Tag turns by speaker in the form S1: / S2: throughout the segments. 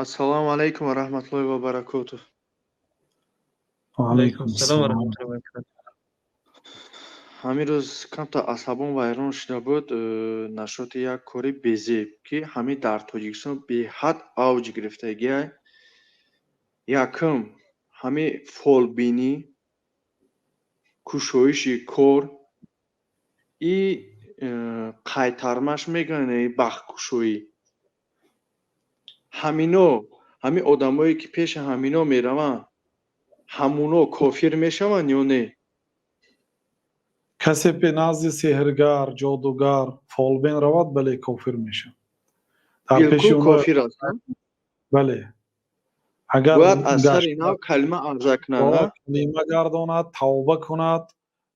S1: Ассалому алайкум ва раҳматуллоҳи ва баракотуҳ.
S2: Алайкум ассалом ва раҳматуллоҳи ва баракатуҳ.
S1: Ҳамин рӯз камтар асабом вайрон шуда буд нашоти як кори безеб, ки ҳамин дар Тоҷикистон беҳад авҷ гирифтагиай. Якум, ҳамин фолбинӣ, кушоиши кор и қайтармаш мегӯянд, бахткушоӣ. Ҳамино, ҳамин одамое, ки пеши ҳамино мераванд, ҳамуно кофир мешаванд ё не?
S3: Касе пе назди сеҳргар, ҷодугар, фолбин равад, бале, кофир мешавад. Дар пеши
S1: Билкул кофир аст?
S3: Бале. Агар
S1: бояд аз сари нав калима арза кунад.
S3: Калима гардонад, тавба кунад,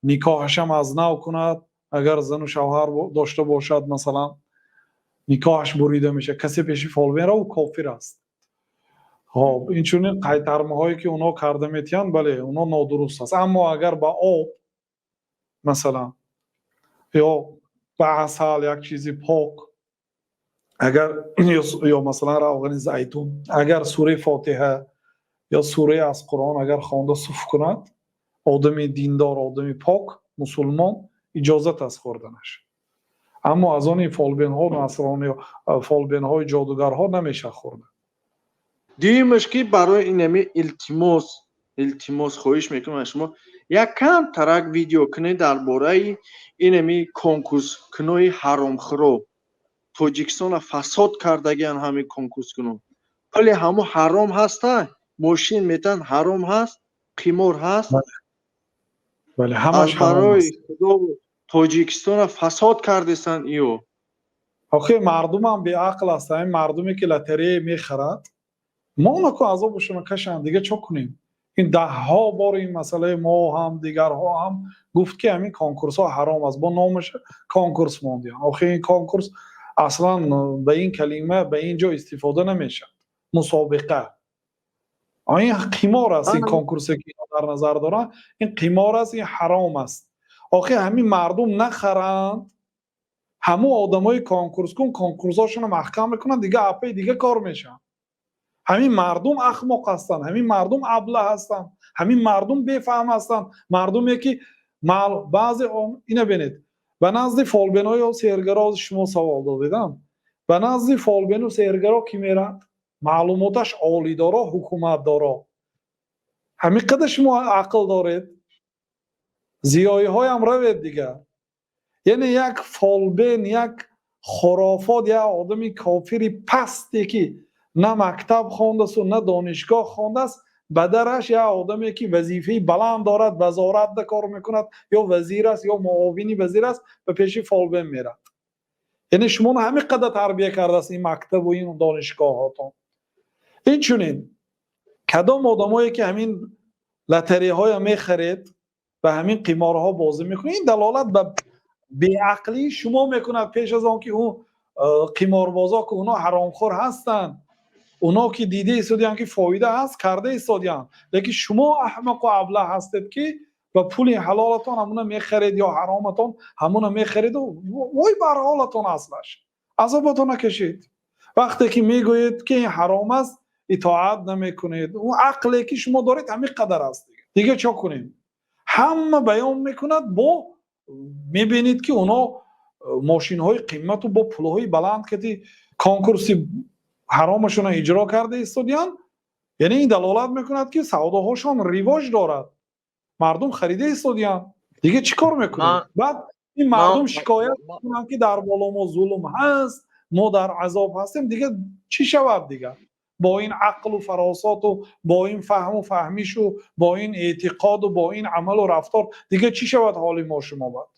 S3: никоҳашам аз нав кунад. Агар зану шавҳар дошта бошад, масалан, никоҳаш бурида мешавад. Касе пеши фолбин рав, кофир аст. Хоб, инчунин қайтармаҳое, ки онҳо карда метиҳанд, бале, онҳо нодуруст аст. Аммо агар ба об, масалан, ё ба асал, як чизи пок, агар ё масалан равғани зайтун, агар сураи Фотиҳа ё сурае аз Қуръон агар хонда суф кунад, одами диндор, одами пок, мусулмон, иҷозат аст хӯрданаш. Аммо аз они фолбинҳо, насрони, фолбинҳои ҷодугарҳо намешавад хӯрда.
S1: Дуюмаш, ки барои инами илтимос, илтимос, хоҳиш мекунам аз шумо, як кам тарак видео кунед дар бораи инами конкурскунои ҳаромхӯро. Тоҷикистона фасод кардагиан ҳамин конкурскунон. Пули ҳамо ҳаром ҳаста, мошин метан ҳаром ҳаст, қимор ҳаст.
S3: Бале, ҳамаш.
S1: Аз барои Худо, Тоҷикистона фасод кардестанд иё.
S3: Охи, мардумам беақл аст. Ҳамин мардуме, ки лотерея мехарад, мо наку азобашонро кашанд, дига чо кунем? Ин даҳҳо бор ин масъалаи мо ҳам, дигарҳо ҳам гуфт, ки ҳамин конкурсҳо ҳаром аст. Бо номаш конкурс мондиям. Охи, ин конкурс аслан ба ин калима ба ин ҷо истифода намешавад. Мусобиқа, ин қимор аст. Ин конкурсе, ки дар назар доранд, ин қимор аст, ин ҳаром аст. Охи, ҳамин мардум нахаранд, ҳамун одамои конкурскун конкурсҳошонро маҳкам мекунанд, дига апаи дига кор мешаванд. Ҳамин мардум ахмоқ ҳастанд, ҳамин мардум аблаҳ ҳастанд, ҳамин мардум бефаҳм ҳастанд. Мардуме, ки баъзе, ина бинед, ба назди фолбино ё сеҳргаро, шумо савол додедам, ба назди фолбину сеҳргаро кӣ мерад? Маълумоташ олидоро, ҳукуматдоро. Ҳамин қадар шумо ақл доред, зиёиҳоям равед дигар. Яъне як фолбин, як хурофот, як одами кофири пасте, ки на мактаб хондасту на донишгоҳ хондааст, ба дараш як одаме, ки вазифаи баланд дорад, вазоратда кор мекунад, ё вазир аст, ё муовини вазир аст, ба пеши фолбин мерад. Яъне шуморо ҳамин қадар тарбия кардааст ин мактабу ин донишгоҳҳотон. Инчунин кадом одамое, ки ҳамин лотереяҳоя мехаред, ба ҳамин қиморҳо бозӣ мекунед, ин далолат ба беақлии шумо мекунад. Пеш аз он ки ӯ қиморбозо, ки онҳо ҳаромхӯр ҳастанд, онҳо ки дида истодиянд, ки фоида ҳаст, карда истодиянд, лекин шумо аҳмақу аблаҳ ҳастед, ки ба пули ҳалолатон ҳамуна мехаред ё ҳароматон ҳамуна мехареду вой бар ҳолатон. Аслаш азоботон накашед. Вақте ки мегӯед, ки ин ҳаром аст, итоат намекунед. Он ақле, ки шумо доред, ҳамин қадар аст, дига чо кунем? Ҳама баён мекунад, бо мебинед, ки онҳо мошинҳои қимату бо пулҳои баланд кати конкурси ҳаромашонро иҷро карда истодиянд. Яъне ин далолат мекунад, ки савдоҳошон ривоҷ дорад, мардум харида истодиянд. Дига чӣ кор мекунед? Баъд ин мардум шикоят мекунанд, ки дар боло мо зулм ҳаст, мо дар азоб ҳастем. Дига чӣ шавад дигар бо ин ақлу фаросату, бо ин фаҳму фаҳмишу, бо ин эътиқоду, бо ин амалу рафтор? Дига чӣ шавад ҳоли мо шумо бад?